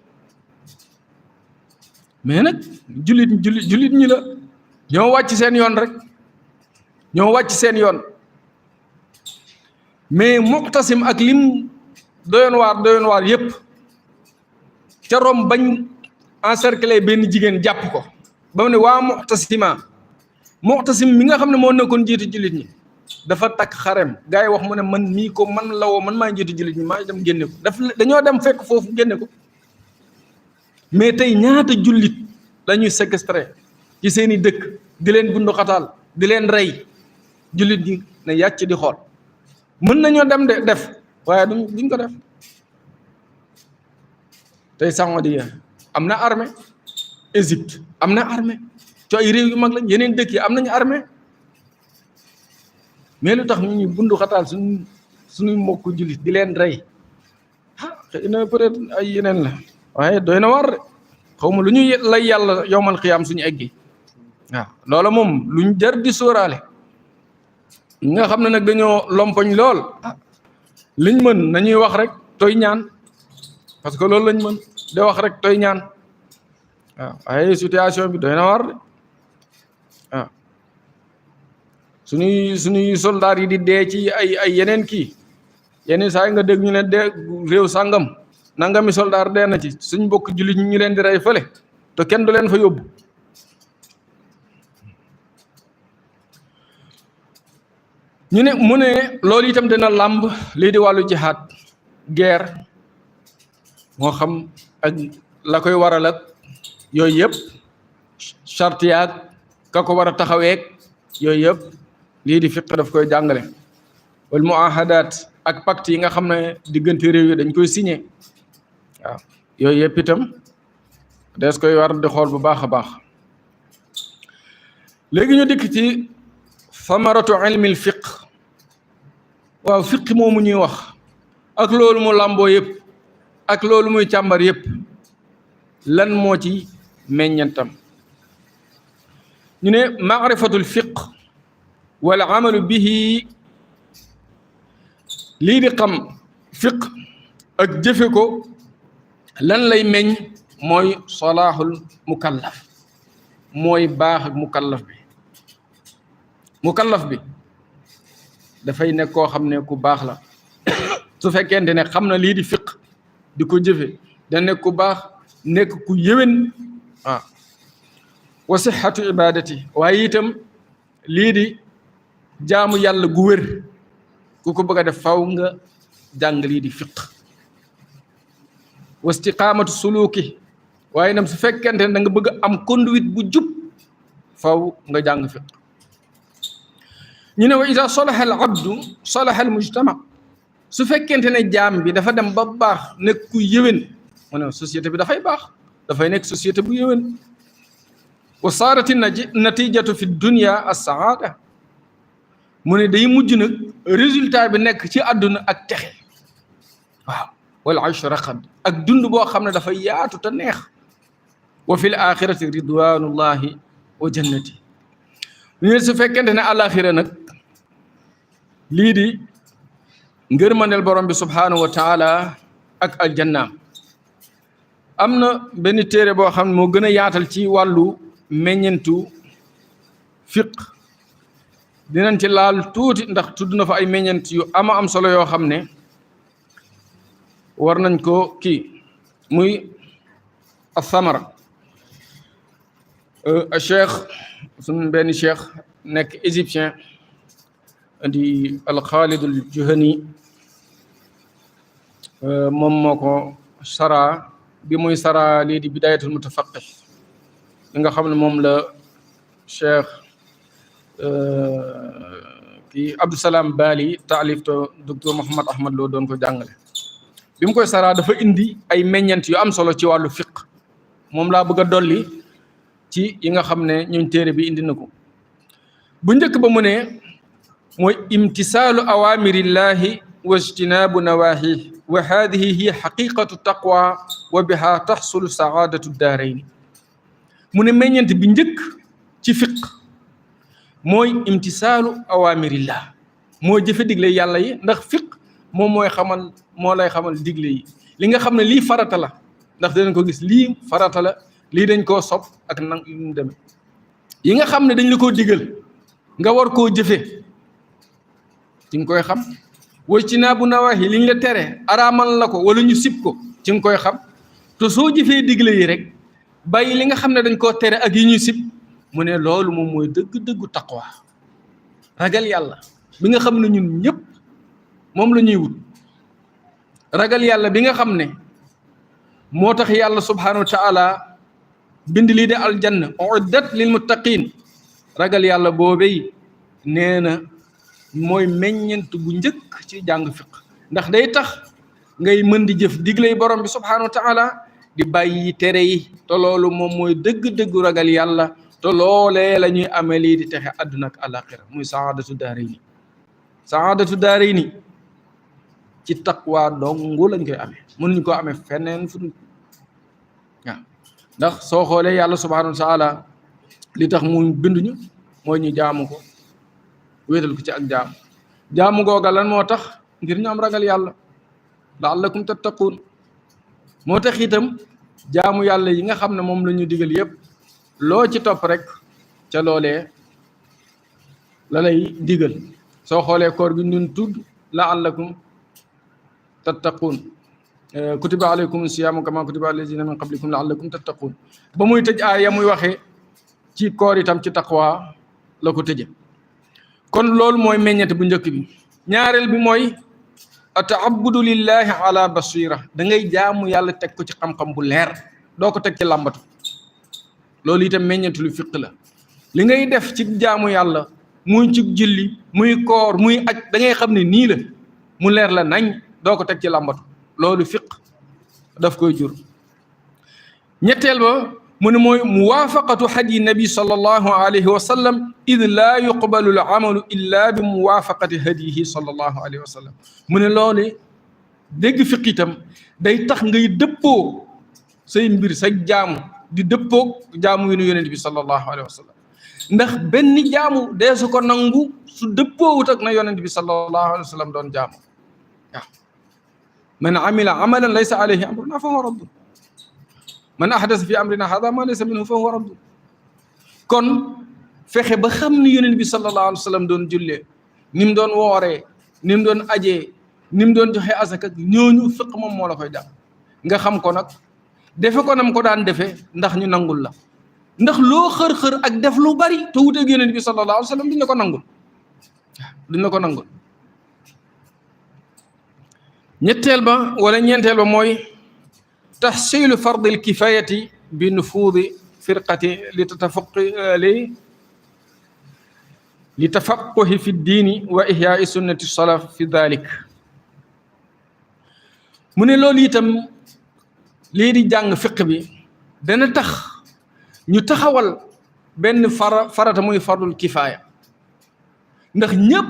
Speaker 2: mais nag jullit ñi la ñoo wàcc seen yoon rek ñoo wàcc seen yoon mais Muqtasim ak lim doyoon waar yépp ca Rome bañ encercler benn jigéen jàpp ko ba mu ne waa Muqtasim mi nga xam ne moo nekkoon jiitu jullit ñi dafa takk xarem gars yi wax mu ne man mii ko man la woo man maa jiitu jullit ñi maa dem génne ko dañoo dem fekk foofu génne ko mais tey ñaata jullit lañuy séquestré ci seeni dëkk di leen bundu xataal di leen rey jullit ñi ne yàcc di xool mën nañoo dem de def waaye duñ ko def tey Saoudia am na armée Égypte am na armée ci ay réew yu mag lañ yeneen dëkk yi am nañu armée mais lu tax ñu ñuy bundu xataal suñuy mbokku jullit di leen rey xëy na peut-être ay yeneen la waaye doy na war de xaw ma lu ñuy lay yàlla yowmal xiyaam suñu eggi waaw loola moom luñ jar di sóoraale ñi nga xam ne nag dañoo lompoñ lool liñ mën nañuy wax rek toy ñaan parce que loolu lañ mën de wax rek toy ñaan waaw ay situation bi doy na war de waaw suñuy soldat yi di dee ci ay yeneen kii yeneen saa yi nga dégg ñu ne dee réew sàngam nangami soldat dee na ci suñ bokk jullit ñu leen di rey fële te kenn du leen fa yóbbu ñu ne mu ne loolu itam dina làmb lii di wàllu jihaad guerre moo xam ak la koy waral ak yooyu yëpp charte yaag ka ko war a taxaweeg yooyu yëpp lii di fiq daf koy jàngale wal muahadat ak pacte yi nga xam ne diggante réew yi dañ koy signé waaw yooyu yëpp itam des koy war di xool bu baax a baax léegi ñu dikk ci samaratu ilmil fiq waaw fiq moomu ñuy wax ak loolu mu làmboo yëpp ak loolu muy càmbar yëpp lan moo ci meññantam ñu ne maarifatul fiq wal amalu bihi lii di xam fiq ak jëfe ko lan lay meññ mooy salaaxul mukallaf mooy baax ak mukallaf bi dafay nekk koo xam ne ku baax la su fekkente ne xam na lii di fiq di ko jëfe da nekk ku baax nekk ku yéwén wa sixatu ibadati waaye itam lii di jaamu yàlla gu wér ku ko bëgg a def faw nga jàng lii di fiq wa istiqaamatu suluki waaye nam su fekkente ne da nga bëgg am conduite bu jub faw nga jàng fiq ñu ne wa ida salaha al abdu salaha al mujtama su fekkente ne jaam bi dafa dem ba baax nekk ku yéwén mu ne société bi dafay baax dafay nekk société bu yéwén wa saarati natijatu fi dunia as-saada mu ne day mujj nag résultat bi nekk ci àdduna ak texe waaw wal aysh raqad ak dund boo xam ne dafay yaatu te neex wa fil axirati ridwanullahi wa jannati ñu ne su fekkente ne àlaxira nag lii di ngërmandel borom bi subhanahu wa taala ak aljannaam am na benn téere boo xam ne moo gën a yaatal ci wàllu meññentu fiq dinañ ci laal tuuti ndax tudd na fa ay meññent yu ama am solo yoo xam ne war nañ ko kii muy athamara cheikh suñ benn cheikh nekk égyptien di alxaalid al juhani moom moo ko sara bi muy sara lii di bidayatul mutafaqih li nga xam ne moom la cheikh kii Abdou Salam Bali taalif to docteur Mouhammad Ahmad Lo doon ko jàngale bi mu koy saraa dafa indi ay meññent yu am solo ci wàllu fiq moom laa bëgg a dolli ci yi nga xam ne ñooñ téere bi indi na ko bu njëkk ba mu ne mooy imtisaalu awamirillahi wa ijtinaabu nawaahi wa haadihi hiya xaqiqatu taqwa wa biha taxsulu saadatu daarayni mu ne meññent bi njëkk ci fiq mooy imtisaalu awamirillah moo jëfe digle yàlla yi ndax fiq moom moo lay xamal digle yi li nga xam ne lii farata la ndax danañ ko gis lii farata la lii dañ koo sopp ak nang yu mu demee yi nga xam ne dañ la koo digal nga war koo jëfe ci nga koy xam wa ijtinaabu nawaahi li ñu la tere araamal la ko wala ñu sib ko ci nga koy xam te soo jëfee digle yi rek bàyyi li nga xam ne dañ koo tere ak yi ñuy sib mu ne loolu moom mooy dëgg-dëggu taqwa ragal yàlla bi nga xam ne ñun ñëpp moom la ñuy wut ragal yàlla bi nga xam ne moo tax yàlla subhanahu wa taala bind lii de aljanna uiddat lil muttaqin ragal yàlla boobey nee na mooy meññent bu njëkk ci jàng fiq ndax day tax ngay mën di jëf digley borom bi subhanahu wa taala di bàyyi tere yi te loolu moom mooy dëgg-dëggu ragal yàlla te loolee la ñuy amee lii di texe àdduna ak àllaaxira muy saadatu daarayni ci taqwa dongu lañ koy amee mënuñ koo amee feneen fu waaw ndax soo xoolee yàlla subhanahu wa taala li tax mu binduñu mooy ñu jaamu ko wéetal ko ci ak jaamu googa lan moo tax ngir ñu am ragal yàlla la'allakum tattaquun moo tax itam jaamu yàlla yi nga xam ne moom la ñu digal yépp loo ci topp rek ca loolee la lay digal soo xoolee koor gi ñun tudd la'allakum tattaquun kutiba alaykum siyaamu kama kutiba ala lazina min qablikum la'allakum tattaquun ba muy tëj aaya muy waxee ci koor itam ci taqwa la ko tëje kon loolu mooy meññete bu njëkk bi ñaareel bi mooy ata'abbudu lillahi ala basira da ngay jaamu yàlla teg ko ci xam-xam bu leer doo ko teg ci làmbatu loolu itam meññetu lu fiq la li ngay def ci jaamu yàlla muy ci julli muy koor muy aj da ngay xam ne nii la mu leer la nañ doo ko teg ci làmbatu loolu fiq daf koy jur ñetteel ba mu ne mooy muwaafaqatu hadi nabi sallallahu alayhi wa sallam id laa yuqbalu al amalu illa bi muwaafaqati hadihi sallallahu alayhi wa sallam mu ne loolu dégg fiq itam day tax ngay dëppoo say mbir sa jaamu di dëppoo jaamu yu yonent bi sallallahu alayhi wa sallam ndax benn jaamu deesu ko nangu su dëppoowut ak na yonent bi sallallahu alayhi wa sallam doon jaamu waaw man amila amalan laysa alayhi amruna fa huwa raddun man ahdasa fi amrina hada ma laysa minhu fa huwa raddun kon fexe ba xam ni yonent bi sallallahu alayhi wa sallam doon jullee ni mu doon wooree ni mu doon ajee ni mu doon joxe asaka ñooñu fiq moom moo la koy jàng nga xam ko nag defe ko nam ko daan defee ndax ñu nangul la ndax loo xër-xër ak def lu bari te wuteeg yonent bi sallallahu alayhi wa sallam duñ la ko nangul duñ la ko nangul ñetteel ba wala ñeenteel ba mooy taxsilu fardil kifayati bi nufuudi firqati li tafaqquhi fi diini wa ihyaai sunnati salaf fi dalik mu ne loolu itam lii di jàng fiq bi dana tax ñu taxawal benn farata muy fardul kifaaya ndax ñëpp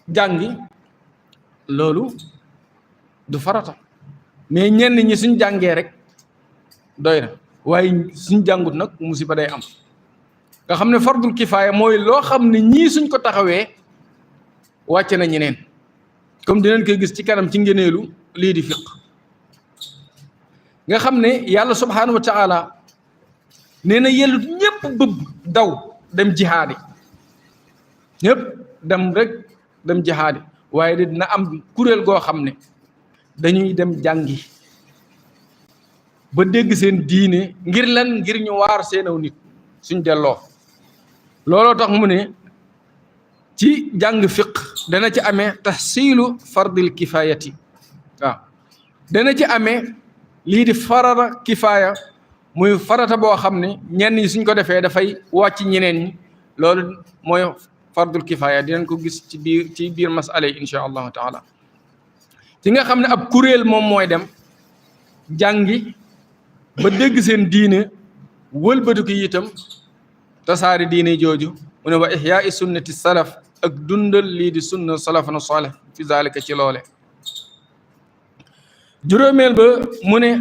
Speaker 2: jàngi loolu du farata mais ñenn ñi suñ jàngee rek doy na waaye suñ jàngut nag musiba day am nga xam ne fardul kifaaya mooy loo xam ne ñii suñ ko taxawee wàcce na ñeneen comme dinañ koy gis ci kanam ci ngëneelu lii di fiq nga xam ne yàlla subhanahu wa taala nee na yellut ñëpp bëgg daw dem jihaadi ñëpp dem jihaadi waaye de dina am kuréel goo xam ne dañuy dem jàngi ba dégg seen diine ngir lan ngir ñu waar seenaw nit suñ delloo looloo tax mu ne ci jàng fiq dana ci amee tahsilu fardil kifayati waaw dana ci amee lii di farata kifaaya muy farata boo xam ne ñenn ñi suñ ko defee dafay wàcc ñeneen ñi loolu mooy fardul kifaaya dinañ ko gis ci biir masala yi insha allahu taala ci nga xam ne ab kuréel moom mooy dem jàngi ba dégg seen diine wëlbatu ko itam tasaari diine jooju mu ne wa ihyaa sunnati salaf ak dundal lii di sunna salafana salih fi zalika ci loole juróomeel ba mu ne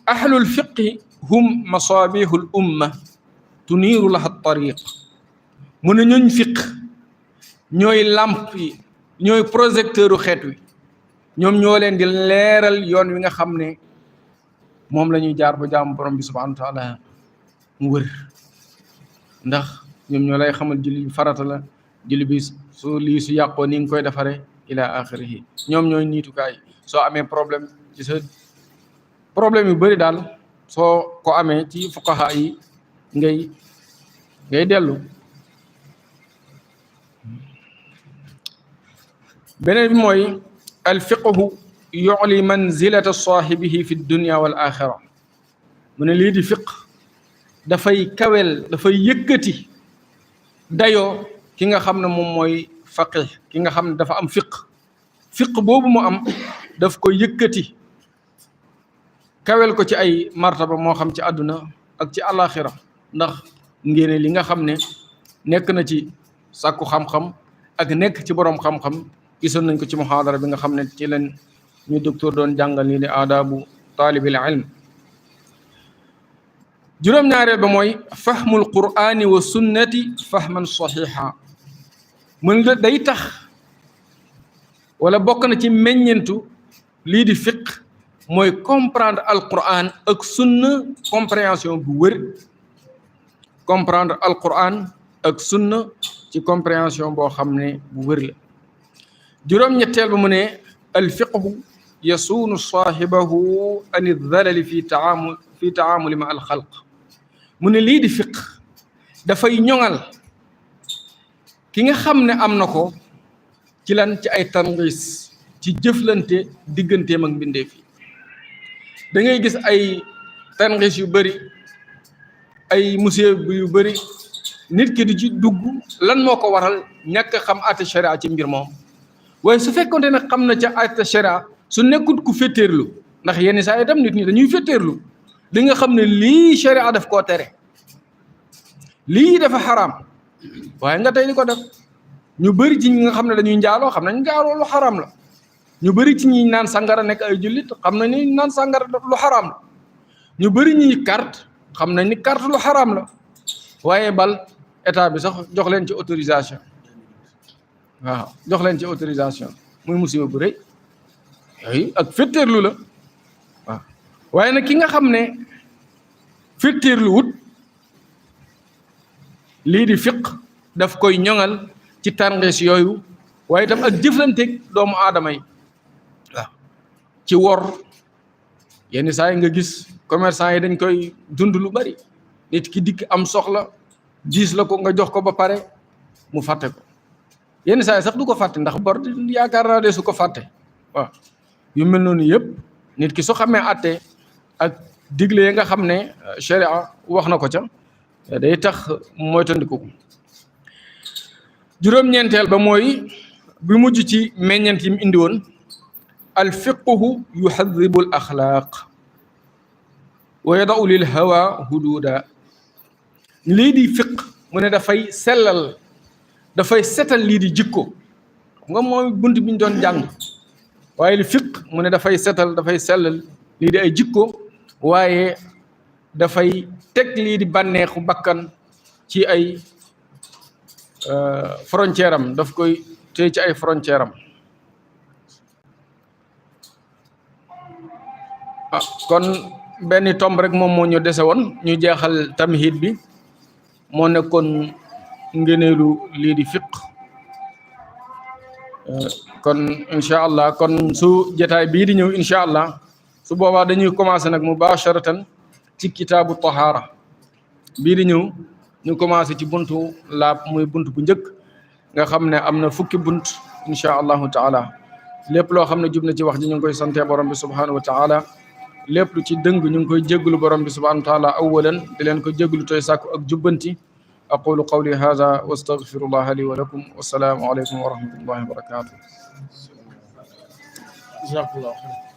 Speaker 2: ahlul fiqhi hum masabihul umma tuniiru laha tariq mu ne ñooñ fiq ñooy làmp yi ñooy projecteuru xeet wi ñoom ñoo leen di leeral yoon wi nga xam ne moom la ñuy jaar ba jaamu borom bi subhanahu wa taala mu wër ndax ñoom ñoo lay xamal julli farata la julli bi su lii su yàqoo ni nga koy defare ila axirihi ñoom ñooy niitukaay soo amee problème ci sa problème yu bëri daal soo ko amee ci fuqaha yi ngay dellu beneen bi mooy alfiqhu yu'li manzilata saahibihi fi dunya wal axira mu ne lii di fiq dafay kawel dafay yëkkati dayoo ki nga xam ne moom mooy faqih ki nga xam ne dafa am fiq boobu mu am daf ko yëkkati kawel ko ci ay martaba moo xam ci àdduna ak ci alaxira ndax ngeen li nga xam ne nekk na ci sàkku xam-xam ak nekk ci borom xam-xam gisoon nañ ko ci muhaadara bi nga xam ne ci leen ñu docteur doon jàngal nii di aadaabu taalibil ilm juróom-ñaareel ba mooy fahmul qur'ani wa sunnati fahman saxiixa mën nga day tax wala bokk na ci meññentu lii di fiq mooy comprendre alquran ak sunna compréhension bu wër comprendre alquran ak sunna ci compréhension boo xam ne bu wër la juróom-ñetteel ba mu ne alfiqhu yasuunu saahibahu an aldalali fi taamuli ma alxalq mu ne lii di fiq dafay ñoŋal ki nga xam ne am na ko ci lan ci ay tanris ci jëflante digganteem ak mbindeef yi da ngay gis ay tanris yu bëri ay musiba yu bëri nit ki di ci dugg lan moo ko waral ñàkk xam àtte sharia ci mbir moom waaye su fekkonte ne xam na ca àtte sharia su nekkut ku féttéerlu ndax yenn saa itam nit ñi dañuy féttéerlu li nga xam ne lii sharia daf koo tere lii dafa xaraam waaye nga tey di ko def ñu bëri ci ñi nga xam ne dañuy njaaloo xam nañ njaaloo lu xaraam la ñu bëri ci ñi naan sàngara nekk ay jullit xam nañ ni naan sàngara lu xaraam la ñu bëri ñi carte xam nañ ni carte lu xaraam la waaye bal état bi sax jox leen ci autorisation waaw jox leen ci autorisation muy musiba bu rëy yooyu ak féttéerlu la waaw waaye nag ki nga xam ne féttéerlu wut lii di fiq daf koy ñoŋal ci tarngees yooyu waaye itam ak jëflanteeg doomu aadama yi waaw ci wor yenn saa yi nga gis commerçant yi dañ koy dund lu bari nit ki dikk am soxla gis la ko nga jox ko ba pare mu fàtte ko yenn saa yi sax du ko fàtte ndax bor yaakaar naa de su ko fàtte waaw yu mel noonu yëpp nit ki su xamee àtte ak digle yi nga xam ne sharia wax na ko ca day tax moytandiku ko juróom-ñeenteel ba mooy bi mujj ci meññeent yi mu indi woon al fiqhu yuhadibu al axlaaq wa yadau lil hawa hududa lii di fiq mu ne dafay sellal dafay setal lii di jikko xam nga mooy bunt bi ñu doon jàng waaye li fiq mu ne dafay setal dafay sellal lii di ay jikko waaye dafay teg lii di bànneexu bakkan ci ay frontière am daf koy téye ci ay frontière am kon benn tomb rek moom moo ñu dese woon ñu jeexal tamhid bi moo nekkoon ngëneelu lii di fiq kon incha allah kon su jotaay bii di ñëw incha allah su boobaa dañuy commencé nag mubasharatan ci kitaabu tahaara bii di ñëw ñu commencé ci buntu laab muy bunt bu njëkk nga xam ne am na fukki bunt incha allahu taala lépp loo xam ne jub na ci wax ji ñu ngi koy sante borom bi subhanahu wa taala lépp lu ci dëng ñu ngi koy jégglu borom bi subhanahu wa taala awalan di leen ko jégglu tey sàkku ak jubbanti aqulu qawli hadha wa astaghfirullaha li wa lakum wassalaamu aleykum wa rahmatullahi wa barakatuh
Speaker 3: jazakallahu xayran